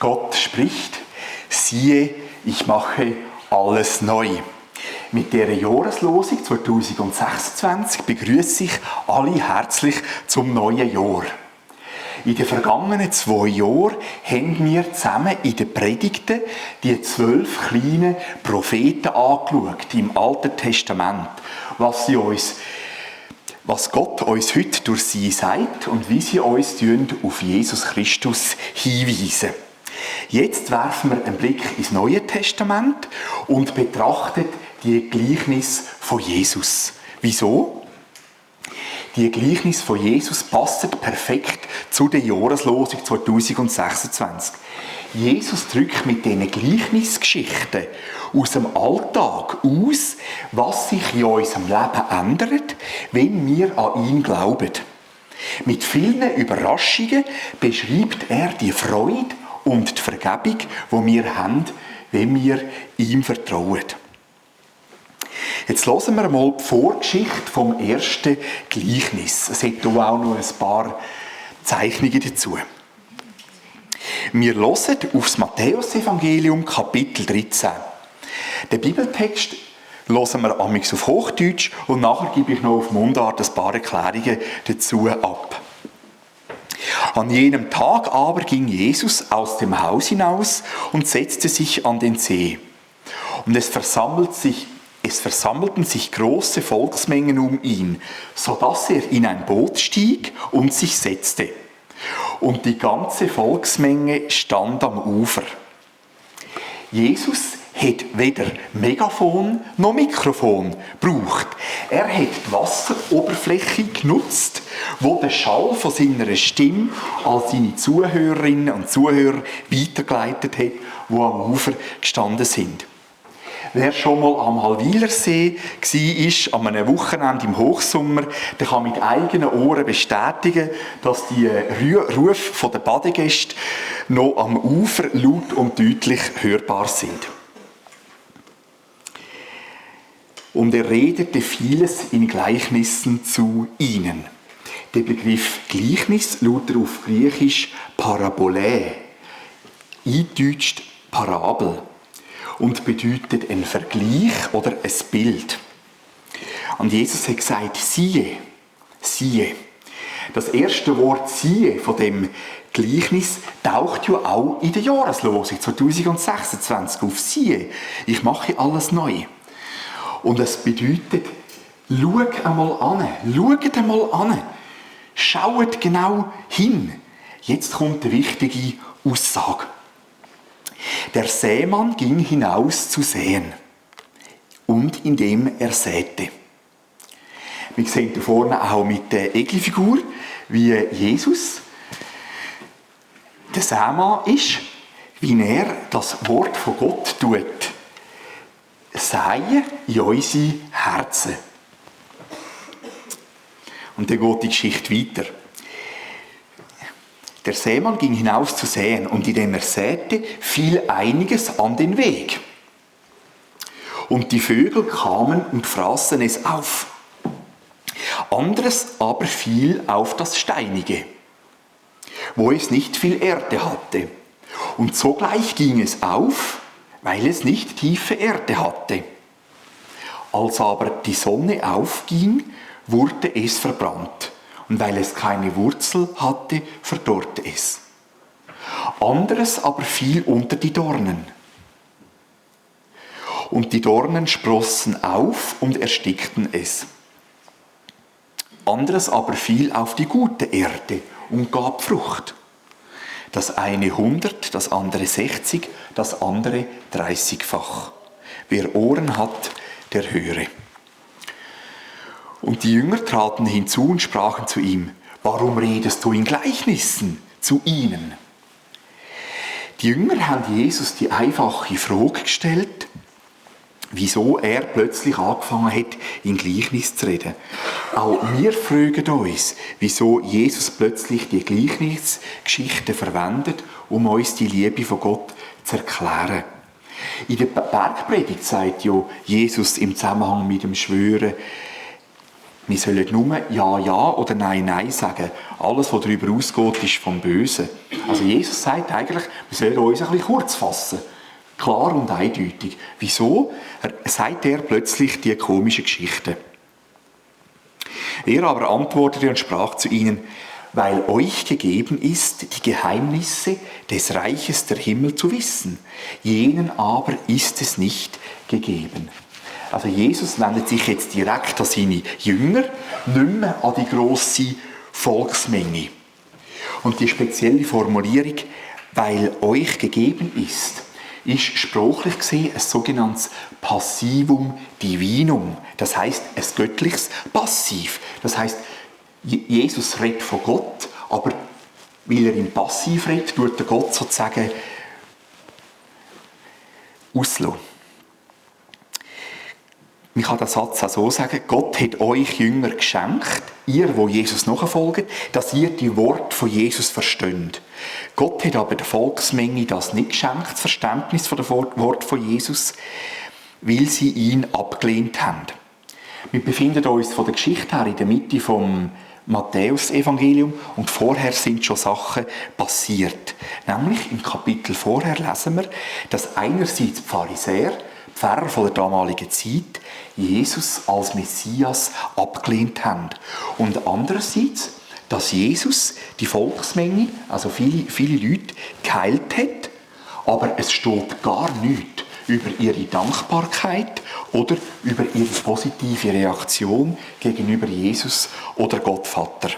Gott spricht, siehe, ich mache alles neu. Mit dieser Jahreslosung 2026 begrüße ich alle herzlich zum neuen Jahr. In den vergangenen 2 Jahren haben wir zusammen in den Predigten die 12 kleinen Propheten angeschaut im Alten Testament, was Gott uns heute durch sie sagt und wie sie uns auf Jesus Christus hinweisen. Jetzt werfen wir einen Blick ins Neue Testament und betrachten die Gleichnis von Jesus. Wieso? Die Gleichnis von Jesus passen perfekt zu der Jahreslosung 2026. Jesus drückt mit diesen Gleichnisgeschichten aus dem Alltag aus, was sich in unserem Leben ändert, wenn wir an ihn glauben. Mit vielen Überraschungen beschreibt er die Freude und die Vergebung, die wir haben, wenn wir ihm vertrauen. Jetzt hören wir mal die Vorgeschichte vom ersten Gleichnis. Es hat hier auch noch ein paar Zeichnungen dazu. Wir hören auf das Matthäusevangelium, Kapitel 13. Den Bibeltext hören wir amigs auf Hochdeutsch und nachher gebe ich noch auf Mundart ein paar Erklärungen dazu ab. An jenem Tag aber ging Jesus aus dem Haus hinaus und setzte sich an den See. Und es versammelten sich große Volksmengen um ihn, so dass er in ein Boot stieg und sich setzte. Und die ganze Volksmenge stand am Ufer. Jesus hat weder Megafon noch Mikrofon gebraucht. Er hat die Wasseroberfläche genutzt, wo der Schall von seiner Stimme an seine Zuhörerinnen und Zuhörer weitergeleitet hat, die am Ufer gestanden sind. Wer schon mal am Halwilersee war, an einem Wochenende im Hochsommer, der kann mit eigenen Ohren bestätigen, dass die Rufe der Badegäste noch am Ufer laut und deutlich hörbar sind. Und er redete vieles in Gleichnissen zu ihnen. Der Begriff Gleichnis lautet auf Griechisch Parabolä, eingedeutscht Parabel, und bedeutet ein Vergleich oder ein Bild. Und Jesus hat gesagt, siehe, siehe. Das erste Wort siehe von dem Gleichnis taucht ja auch in der Jahreslosung 2026 auf. Siehe, ich mache alles neu. Und es bedeutet, schaut einmal an, schaut genau hin. Jetzt kommt eine wichtige Aussage. Der Sämann ging hinaus zu säen, und indem er säte. Wir sehen hier vorne auch mit der Egelfigur, wie Jesus der Sämann ist, wie er das Wort von Gott tut, säen in unsere Herzen. Und dann geht die Geschichte weiter. Der Sämann ging hinaus zu säen, und indem er säte, fiel einiges an den Weg. Und die Vögel kamen und fraßen es auf. Anderes aber fiel auf das Steinige, wo es nicht viel Erde hatte. Und sogleich ging es auf, weil es nicht tiefe Erde hatte. Als aber die Sonne aufging, wurde es verbrannt. Und weil es keine Wurzel hatte, verdorrte es. Anderes aber fiel unter die Dornen. Und die Dornen sprossen auf und erstickten es. Anderes aber fiel auf die gute Erde und gab Frucht. Das eine 100, das andere 60, das andere 30-fach. Wer Ohren hat, der höre. Und die Jünger traten hinzu und sprachen zu ihm, warum redest du in Gleichnissen zu ihnen? Die Jünger haben Jesus die einfache Frage gestellt, wieso er plötzlich angefangen hat, in Gleichnis zu reden. Auch wir fragen uns, wieso Jesus plötzlich die Gleichnisgeschichten verwendet, um uns die Liebe von Gott zu erklären. In der Bergpredigt sagt ja Jesus im Zusammenhang mit dem Schwören, Wir sollen nur Ja, Ja oder Nein, Nein sagen. Alles, was darüber ausgeht, ist vom Bösen. Also Jesus sagt eigentlich, wir sollen uns ein bisschen kurz fassen. Klar und eindeutig. Wieso sagt er plötzlich diese komischen Geschichten? Er aber antwortete und sprach zu ihnen, weil euch gegeben ist, die Geheimnisse des Reiches der Himmel zu wissen. Jenen aber ist es nicht gegeben. Also Jesus wendet sich jetzt direkt an seine Jünger, nicht mehr an die grosse Volksmenge. Und die spezielle Formulierung, weil euch gegeben ist sprachlich gesehen ein sogenanntes Passivum Divinum. Das heißt, ein göttliches Passiv. Das heißt, Jesus redet von Gott, aber weil er im Passiv redet, tut der Gott sozusagen auslassen. Man kann den Satz auch so sagen, Gott hat euch Jünger geschenkt, ihr, wo Jesus nachfolgt, dass ihr die Worte von Jesus versteht. Gott hat aber der Volksmenge das nicht geschenkt, das Verständnis von den Worten von Jesus, weil sie ihn abgelehnt haben. Wir befinden uns von der Geschichte her in der Mitte vom Matthäus-Evangelium und vorher sind schon Sachen passiert. Nämlich im Kapitel vorher lesen wir, dass einerseits die Pharisäer, die Pfarrer von der damaligen Zeit, Jesus als Messias abgelehnt haben. Und andererseits, dass Jesus die Volksmenge, also viele Leute, geheilt hat, aber es steht gar nichts über ihre Dankbarkeit oder über ihre positive Reaktion gegenüber Jesus oder Gott Vater.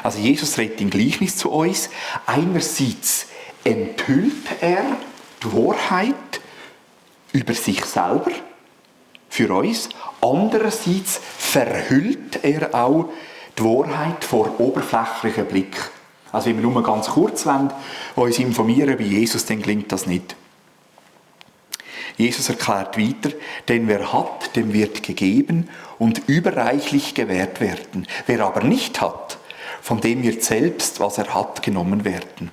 Also Jesus redet im Gleichnis zu uns. Einerseits enthüllt er die Wahrheit über sich selber für uns. Andererseits verhüllt er auch die Wahrheit vor oberflächlichen Blick. Also wenn wir nur ganz kurz uns informieren über Jesus, dann gelingt das nicht. Jesus erklärt weiter, denn wer hat, dem wird gegeben und überreichlich gewährt werden. Wer aber nicht hat, von dem wird selbst, was er hat, genommen werden.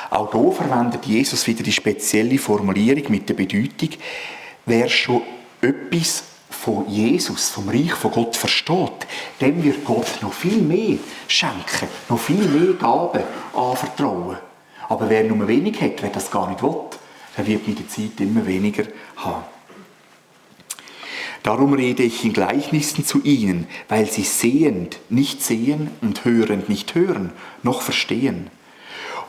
Auch hier verwendet Jesus wieder die spezielle Formulierung mit der Bedeutung, wer schon etwas von Jesus, vom Reich von Gott versteht, dem wird Gott noch viel mehr schenken, noch viel mehr Gaben anvertrauen. Aber wer nur wenig hat, wer das gar nicht will, der wird mit der Zeit immer weniger haben. Darum rede ich in Gleichnissen zu ihnen, weil sie sehend nicht sehen und hörend nicht hören, noch verstehen.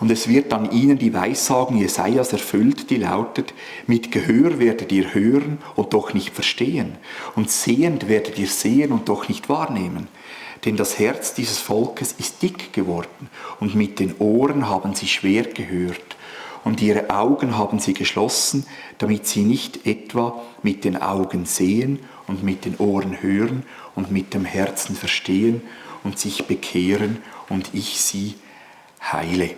Und es wird an ihnen die Weissagung Jesajas erfüllt, die lautet, mit Gehör werdet ihr hören und doch nicht verstehen, und sehend werdet ihr sehen und doch nicht wahrnehmen. Denn das Herz dieses Volkes ist dick geworden, und mit den Ohren haben sie schwer gehört, und ihre Augen haben sie geschlossen, damit sie nicht etwa mit den Augen sehen und mit den Ohren hören und mit dem Herzen verstehen und sich bekehren und ich sie heile.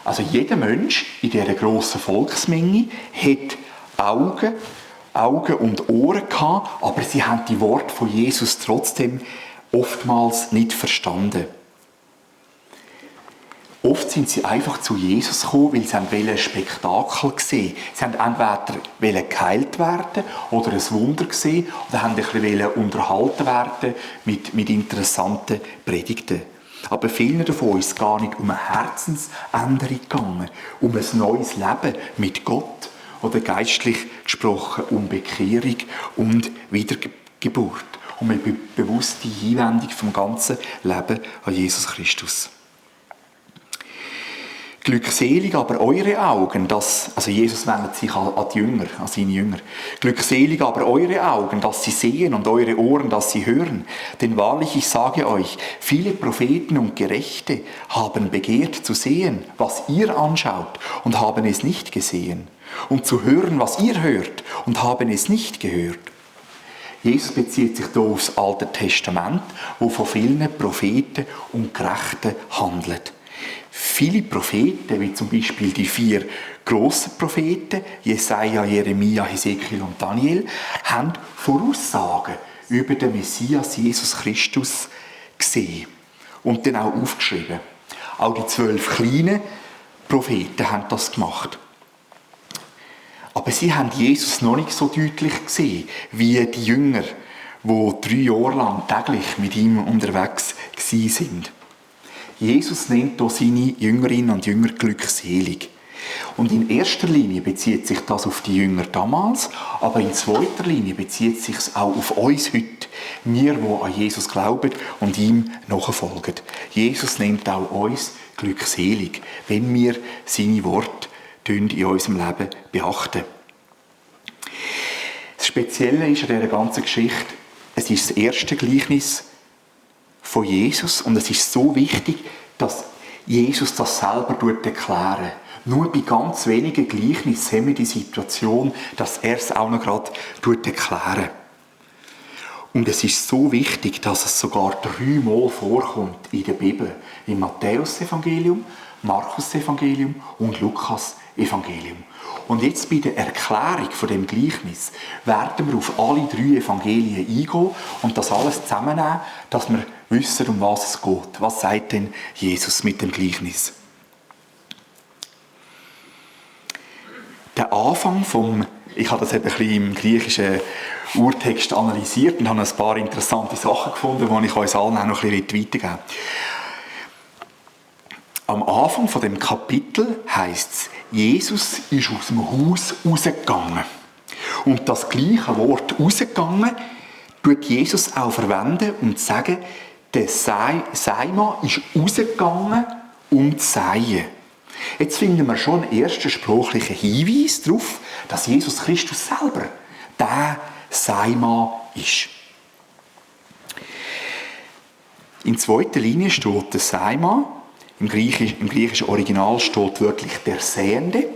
Also jeder Mensch in dieser grossen Volksmenge hat Augen und Ohren gehabt, aber sie haben die Worte von Jesus trotzdem oftmals nicht verstanden. Oft sind sie einfach zu Jesus gekommen, weil sie ein Spektakel gesehen haben. Sie haben entweder geheilt werden oder ein Wunder gesehen oder haben ein bisschen unterhalten werden mit interessanten Predigten. Aber vielen davon ist es gar nicht um eine Herzensänderung gegangen, um ein neues Leben mit Gott oder geistlich gesprochen um Bekehrung und Wiedergeburt, um eine bewusste Hinwendung vom ganzen Leben an Jesus Christus. Glückselig aber eure Augen, also Jesus wendet sich an die Jünger, an seine Jünger. Glückselig aber eure Augen, dass sie sehen und eure Ohren, dass sie hören. Denn wahrlich, ich sage euch, viele Propheten und Gerechte haben begehrt zu sehen, was ihr anschaut und haben es nicht gesehen. Und zu hören, was ihr hört und haben es nicht gehört. Jesus bezieht sich hier auf das Alte Testament, wo von vielen Propheten und Gerechten handelt. Viele Propheten, wie zum Beispiel die 4 grossen Propheten, Jesaja, Jeremia, Hesekiel und Daniel, haben Voraussagen über den Messias Jesus Christus gesehen und dann auch aufgeschrieben. Auch die 12 kleinen Propheten haben das gemacht. Aber sie haben Jesus noch nicht so deutlich gesehen wie die Jünger, die 3 Jahre lang täglich mit ihm unterwegs sind. Jesus nennt hier seine Jüngerinnen und Jünger glückselig. Und in erster Linie bezieht sich das auf die Jünger damals, aber in zweiter Linie bezieht sich es auch auf uns heute. Wir, die an Jesus glauben und ihm nachfolgen. Jesus nennt auch uns glückselig, wenn wir seine Worte in unserem Leben beachten. Das Spezielle ist an dieser ganzen Geschichte, es ist das erste Gleichnis von Jesus und es ist so wichtig, dass Jesus das selber erklärt. Nur bei ganz wenigen Gleichnissen haben wir die Situation, dass er es auch noch gerade erklärt. Und es ist so wichtig, dass es sogar 3-mal vorkommt in der Bibel. Im Matthäus-Evangelium, Markus-Evangelium und Lukas-Evangelium. Und jetzt bei der Erklärung von dem Gleichnis werden wir auf alle 3 Evangelien eingehen und das alles zusammennehmen, dass wir wissen, um was es geht. Was sagt denn Jesus mit dem Gleichnis? Der Anfang ich habe das ein bisschen im griechischen Urtext analysiert und habe ein paar interessante Sachen gefunden, die ich uns allen auch noch ein bisschen weitergeben will. Am Anfang von dem Kapitel heisst es, Jesus ist aus dem Haus rausgegangen. Und das gleiche Wort rausgegangen tut Jesus auch verwenden und sagen, der Seimann ist rausgegangen, um zu säen. Jetzt finden wir schon einen ersten sprachlichen Hinweis darauf, dass Jesus Christus selber der Seimann ist. In zweiter Linie steht der Seimann, im griechischen Original steht wörtlich der Säende,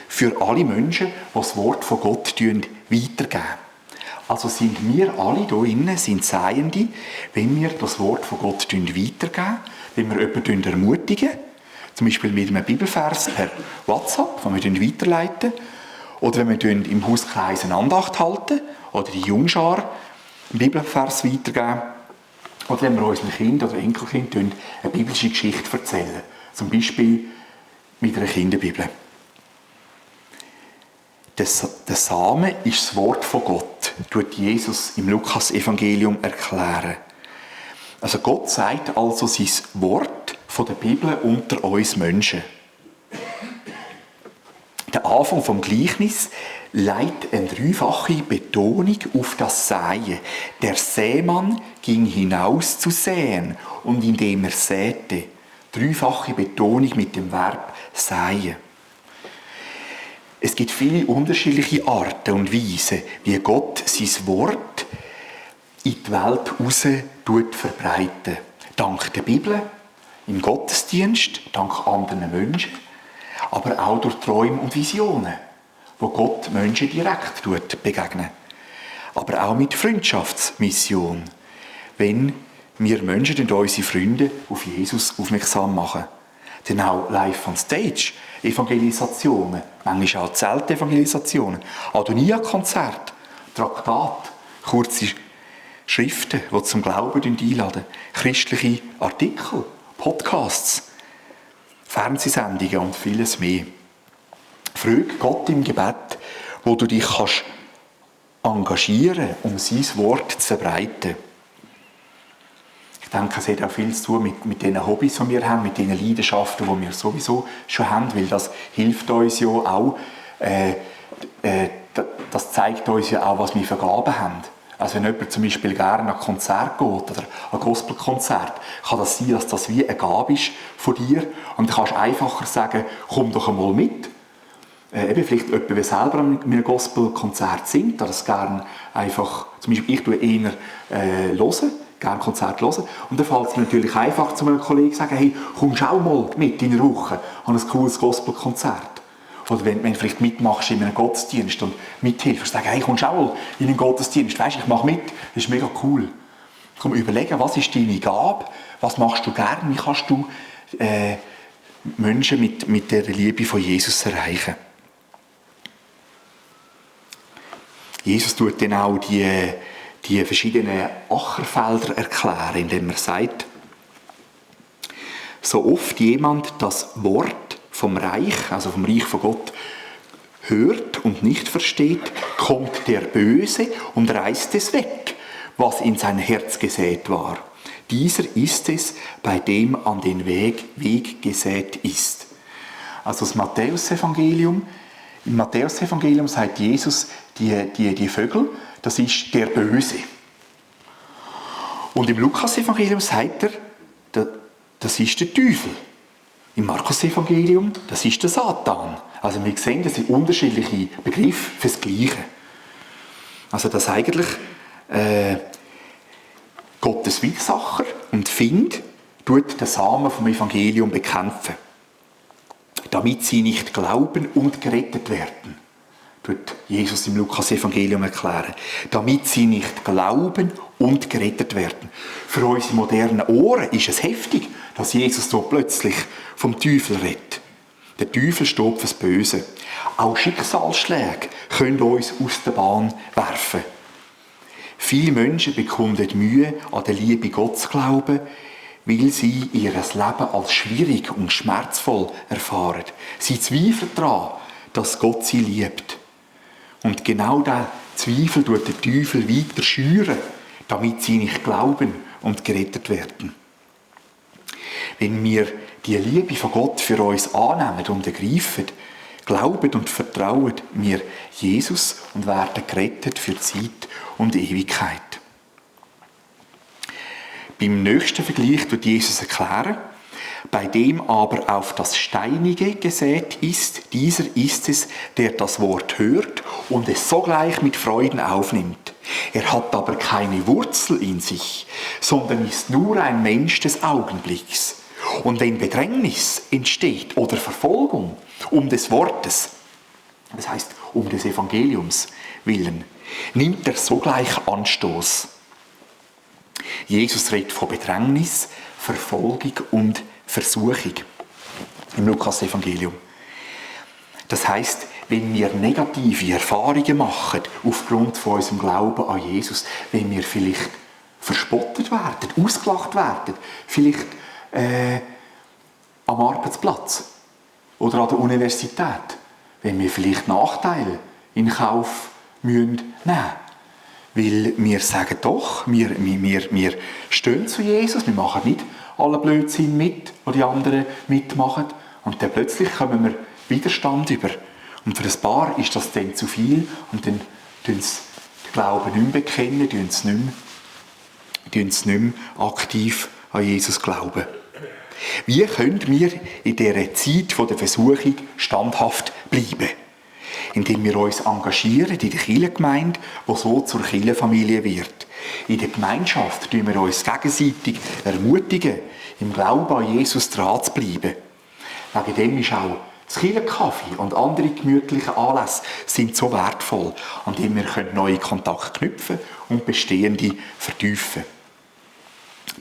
für alle Menschen, die das Wort von Gott weitergeben. Also sind wir alle hier innen, sind Seiende, wenn wir das Wort von Gott weitergeben, wenn wir jemanden ermutigen, zum Beispiel mit einem Bibelvers per WhatsApp, den wir weiterleiten, oder wenn wir im Hauskreis eine Andacht halten, oder die Jungschar einen Bibelvers weitergeben, oder wenn wir unseren Kindern oder Enkelkindern eine biblische Geschichte erzählen, zum Beispiel mit einer Kinderbibel. Der Samen ist das Wort von Gott, tut Jesus im Lukas-Evangelium erklären. Also Gott sagt also sein Wort von der Bibel unter uns Menschen. Der Anfang vom Gleichnis legt eine 3-fache Betonung auf das Säen. Der Sämann ging hinaus zu säen und indem er säte. 3-fache Betonung mit dem Verb säen. Es gibt viele unterschiedliche Arten und Weisen, wie Gott sein Wort in die Welt hinaus verbreiten. Dank der Bibel, im Gottesdienst, dank anderen Menschen, aber auch durch Träume und Visionen, wo Gott Menschen direkt begegnen. Aber auch mit Freundschaftsmission, wenn wir Menschen und unsere Freunde auf Jesus aufmerksam machen. Dann auch live on stage, Evangelisationen, manchmal auch Zeltevangelisationen, Adonia-Konzerte, Traktate, kurze Schriften, die zum Glauben einladen, christliche Artikel, Podcasts, Fernsehsendungen und vieles mehr. Frage Gott im Gebet, wo du dich kannst engagieren, um sein Wort zu verbreiten. Ich denke, es hat auch viel zu tun mit den Hobbys, die wir haben, mit den Leidenschaften, die wir sowieso schon haben, weil das hilft uns ja auch, das zeigt uns ja auch, was wir für Gaben haben. Also wenn jemand zum Beispiel gerne an ein Konzert geht oder ein Gospelkonzert, kann das sein, dass das wie eine Gabe ist von dir und du kannst einfacher sagen, komm doch einmal mit. Vielleicht jemand, der selber an einem Gospelkonzert singt, oder das gerne einfach, zum Beispiel ich tue eher hören, gerne Konzert hören. Und dann fällt es natürlich einfach zu einem Kollegen zu sagen, hey, komm, schau mal mit in einer Woche an ein cooles Gospelkonzert. Oder wenn du vielleicht mitmachst in einem Gottesdienst und mithilfst, sagen, hey, komm, schau mal in einen Gottesdienst, weisst, ich mache mit, das ist mega cool. Komm, überlegen, was ist deine Gabe, was machst du gerne, wie kannst du Menschen mit der Liebe von Jesus erreichen. Jesus tut dann auch die verschiedenen Ackerfelder erklären, indem er sagt, so oft jemand das Wort vom Reich, also vom Reich von Gott, hört und nicht versteht, kommt der Böse und reißt es weg, was in sein Herz gesät war. Dieser ist es, bei dem an den Weg gesät ist. Also das Matthäusevangelium. Im Matthäusevangelium sagt Jesus, die Vögel, das ist der Böse. Und im Lukasevangelium sagt er, das ist der Teufel. Im Markusevangelium, das ist der Satan. Also wir sehen, das sind unterschiedliche Begriffe für das Gleiche. Also dass eigentlich Gottes Widersacher und Find tut den Samen vom Evangelium bekämpfen, damit sie nicht glauben und gerettet werden. Tut Jesus im Lukas-Evangelium erklären. Damit sie nicht glauben und gerettet werden. Für unsere modernen Ohren ist es heftig, dass Jesus so plötzlich vom Teufel redet. Der Teufel steht fürs Böse. Auch Schicksalsschläge können uns aus der Bahn werfen. Viele Menschen bekunden Mühe, an die Liebe Gott zu glauben, weil sie ihr Leben als schwierig und schmerzvoll erfahren. Sie zweifeln daran, dass Gott sie liebt. Und genau diesen Zweifel tut der Teufel weiter schüren, damit sie nicht glauben und gerettet werden. Wenn wir die Liebe von Gott für uns annehmen und ergreifen, glauben und vertrauen wir Jesus und werden gerettet für Zeit und Ewigkeit. Beim nächsten Vergleich wird Jesus erklären, bei dem aber auf das Steinige gesät ist, dieser ist es, der das Wort hört und es sogleich mit Freuden aufnimmt. Er hat aber keine Wurzel in sich, sondern ist nur ein Mensch des Augenblicks. Und wenn Bedrängnis entsteht oder Verfolgung um des Wortes, das heißt um des Evangeliums willen, nimmt er sogleich Anstoß. Jesus redet von Bedrängnis, Verfolgung und Versuchung im Lukas-Evangelium. Das heisst, wenn wir negative Erfahrungen machen aufgrund von unserem Glauben an Jesus, wenn wir vielleicht verspottet werden, ausgelacht werden, vielleicht am Arbeitsplatz oder an der Universität, wenn wir vielleicht Nachteile in Kauf nehmen müssen. Weil wir sagen doch, wir stehen zu Jesus, wir machen nicht alle Blödsinn mit, die die anderen mitmachen. Und dann plötzlich kommen wir Widerstand über. Und für ein Paar ist das dann zu viel und dann tun sie den Glauben nicht mehr bekennen, tun sie nicht mehr aktiv an Jesus glauben. Wie können wir in dieser Zeit der Versuchung standhaft bleiben? Indem wir uns engagieren in der Kirchengemeinde, die so zur Kirchenfamilie wird. In der Gemeinschaft tun wir uns gegenseitig ermutigen, im Glauben an Jesus dran zu bleiben. Wegen dem ist auch das Kirchenkaffee und andere gemütliche Anlässe sind so wertvoll, an denen wir neue Kontakte knüpfen und bestehende vertiefen.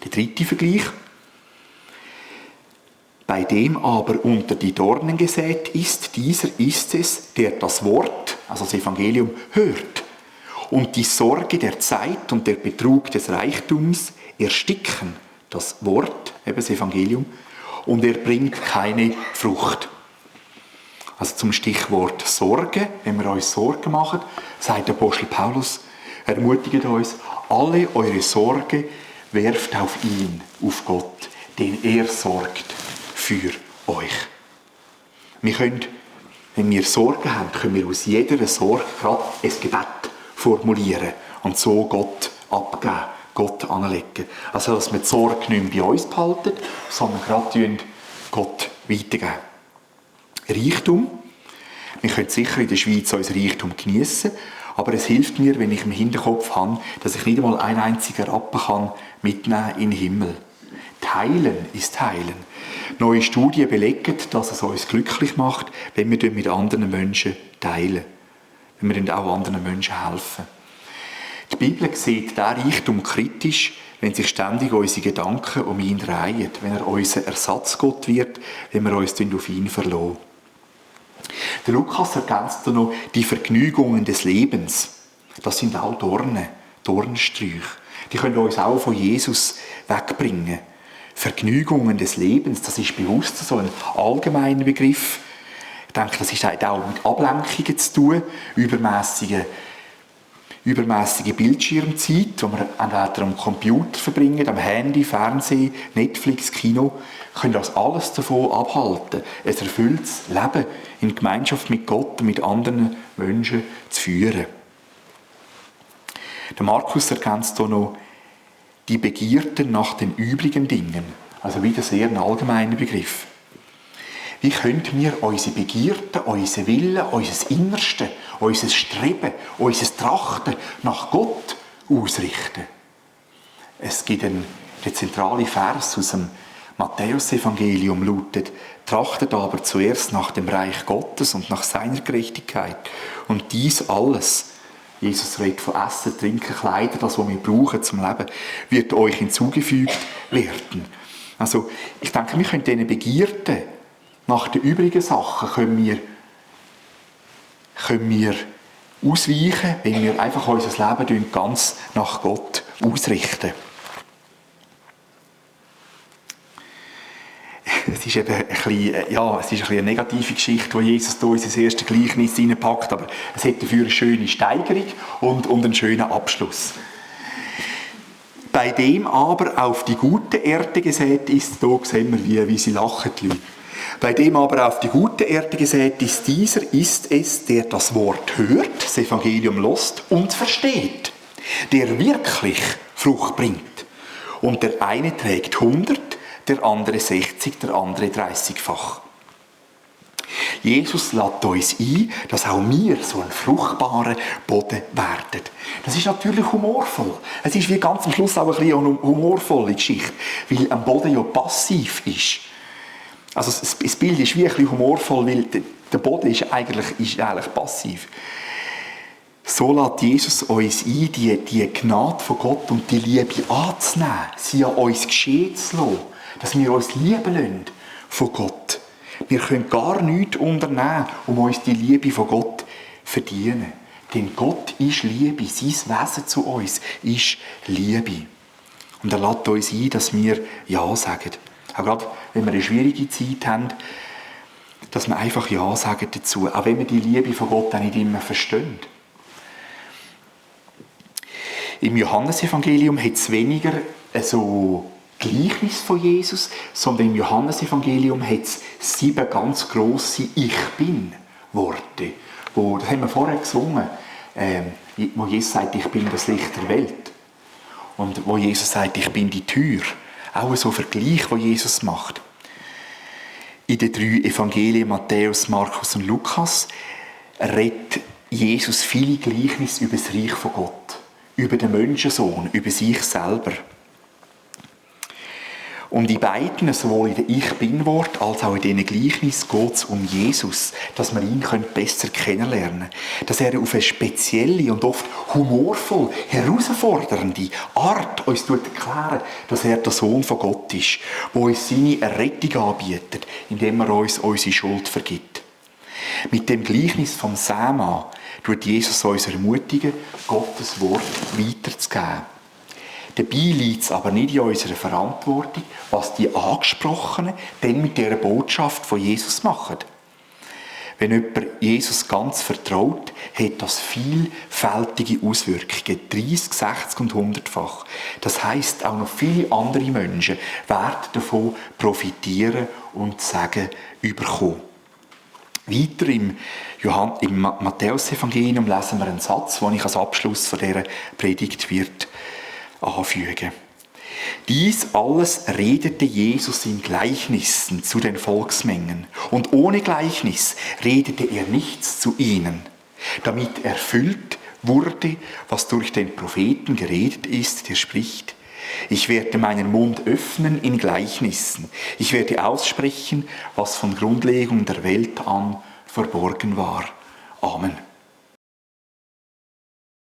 Der dritte Vergleich. Bei dem aber unter die Dornen gesät ist, dieser ist es, der das Wort, also das Evangelium, hört und die Sorge der Zeit und der Betrug des Reichtums ersticken, das Wort, eben das Evangelium, und er bringt keine Frucht. Also zum Stichwort Sorge, wenn wir uns Sorgen machen, sagt der Apostel Paulus, ermutigt uns, alle eure Sorge werft auf ihn, auf Gott, denn er sorgt für euch. Wir können, wenn wir Sorgen haben, können wir aus jeder Sorge gerade ein Gebet formulieren und so Gott abgeben, Gott anlegen. Also, dass wir die Sorge nicht mehr bei uns behalten, sondern gerade Gott weitergeben. Reichtum. Wir können sicher in der Schweiz unser Reichtum geniessen, aber es hilft mir, wenn ich im Hinterkopf habe, dass ich nicht einmal einen einzigen Rappen kann mitnehmen in den Himmel. Teilen ist Heilen. Neue Studien belegen, dass es uns glücklich macht, wenn wir mit anderen Menschen teilen. Wenn wir auch anderen Menschen helfen. Die Bibel sieht diesen Reichtum kritisch, wenn sich ständig unsere Gedanken um ihn drehen, wenn er unser Ersatzgott wird, wenn wir uns auf ihn verlassen. Der Lukas ergänzt noch die Vergnügungen des Lebens. Das sind auch Dornensträuche. Die können uns auch von Jesus wegbringen. Vergnügungen des Lebens, das ist bewusst so ein allgemeiner Begriff. Ich denke, das hat auch mit Ablenkungen zu tun, übermäßige übermäßige Bildschirmzeit, die wir entweder am Computer verbringen, am Handy, Fernsehen, Netflix, Kino, können das alles davon abhalten, ein erfülltes Leben in Gemeinschaft mit Gott und mit anderen Menschen zu führen. Der Markus ergänzt hier noch die Begierden nach den übrigen Dingen, also wieder sehr ein allgemeiner Begriff. Wie können wir unsere Begierden, unseren Willen, unser Innerste, unser Streben, unser Trachten nach Gott ausrichten? Es gibt der zentrale Vers aus dem Matthäusevangelium lautet: Trachtet aber zuerst nach dem Reich Gottes und nach seiner Gerechtigkeit. Und dies alles, Jesus redet von Essen, Trinken, Kleider, das, was wir brauchen zum Leben, wird euch hinzugefügt werden. Also, ich denke, wir können diesen Begierden nach den übrigen Sachen können wir ausweichen, wenn wir einfach unser Leben ganz nach Gott ausrichten. Es ist eben ein bisschen eine negative Geschichte, die Jesus hier in sein erstes Gleichnis hineinpackt, aber es hat dafür eine schöne Steigerung und einen schönen Abschluss. Bei dem aber auf die gute Erde gesät ist, da sehen wir, wie sie lachen, die Leute. Bei dem aber auf die gute Erde gesät ist, dieser ist es, der das Wort hört, das Evangelium lost und versteht, der wirklich Frucht bringt. Und der eine trägt 100, der andere 60, der andere 30-fach. Jesus lädt uns ein, dass auch wir so ein fruchtbarer Boden werden. Das ist natürlich humorvoll. Es ist wie ganz am Schluss auch ein bisschen eine humorvolle Geschichte, weil ein Boden ja passiv ist. Also das Bild ist wie ein bisschen humorvoll, weil der Boden ist eigentlich passiv. So lässt Jesus uns ein, die Gnade von Gott und die Liebe anzunehmen, sie an uns geschehen zu lassen, dass wir uns lieben lassen von Gott. Wir können gar nichts unternehmen, um uns die Liebe von Gott zu verdienen. Denn Gott ist Liebe, sein Wesen zu uns ist Liebe. Und er lässt uns ein, dass wir Ja sagen. Auch gerade, wenn wir eine schwierige Zeit haben, dass wir einfach Ja sagen dazu. Auch wenn wir die Liebe von Gott auch nicht immer verstehen. Im Johannesevangelium hat es weniger so Gleichnis von Jesus, sondern im Johannesevangelium hat es 7 ganz grosse Ich-Bin-Worte. Das haben wir vorher gesungen, wo Jesus sagt, ich bin das Licht der Welt. Und wo Jesus sagt, ich bin die Tür. Auch so ein Vergleich, den Jesus macht. In den 3 Evangelien, Matthäus, Markus und Lukas, redet Jesus viele Gleichnisse über das Reich von Gott, über den Menschensohn, über sich selber. Und in beiden, sowohl in den Ich-Bin-Wort als auch in diesen Gleichnissen, geht es um Jesus, dass wir ihn besser kennenlernen können. Dass er auf eine spezielle und oft humorvoll, herausfordernde Art uns erklärt, dass er der Sohn von Gott ist, der uns seine Errettung anbietet, indem er uns unsere Schuld vergibt. Mit dem Gleichnis vom Sämann tut Jesus uns ermutigen, Gottes Wort weiterzugeben. Dabei liegt es aber nicht in unserer Verantwortung, was die Angesprochenen denn mit dieser Botschaft von Jesus machen. Wenn jemand Jesus ganz vertraut, hat das vielfältige Auswirkungen, 30, 60 und 100-fach. Das heisst, auch noch viele andere Menschen werden davon profitieren und Segen bekommen. Weiter im Matthäusevangelium lesen wir einen Satz, den ich als Abschluss von dieser Predigt anfügen. Dies alles redete Jesus in Gleichnissen zu den Volksmengen, und ohne Gleichnis redete er nichts zu ihnen, damit erfüllt wurde, was durch den Propheten geredet ist, der spricht: Ich werde meinen Mund öffnen in Gleichnissen, ich werde aussprechen, was von Grundlegung der Welt an verborgen war. Amen.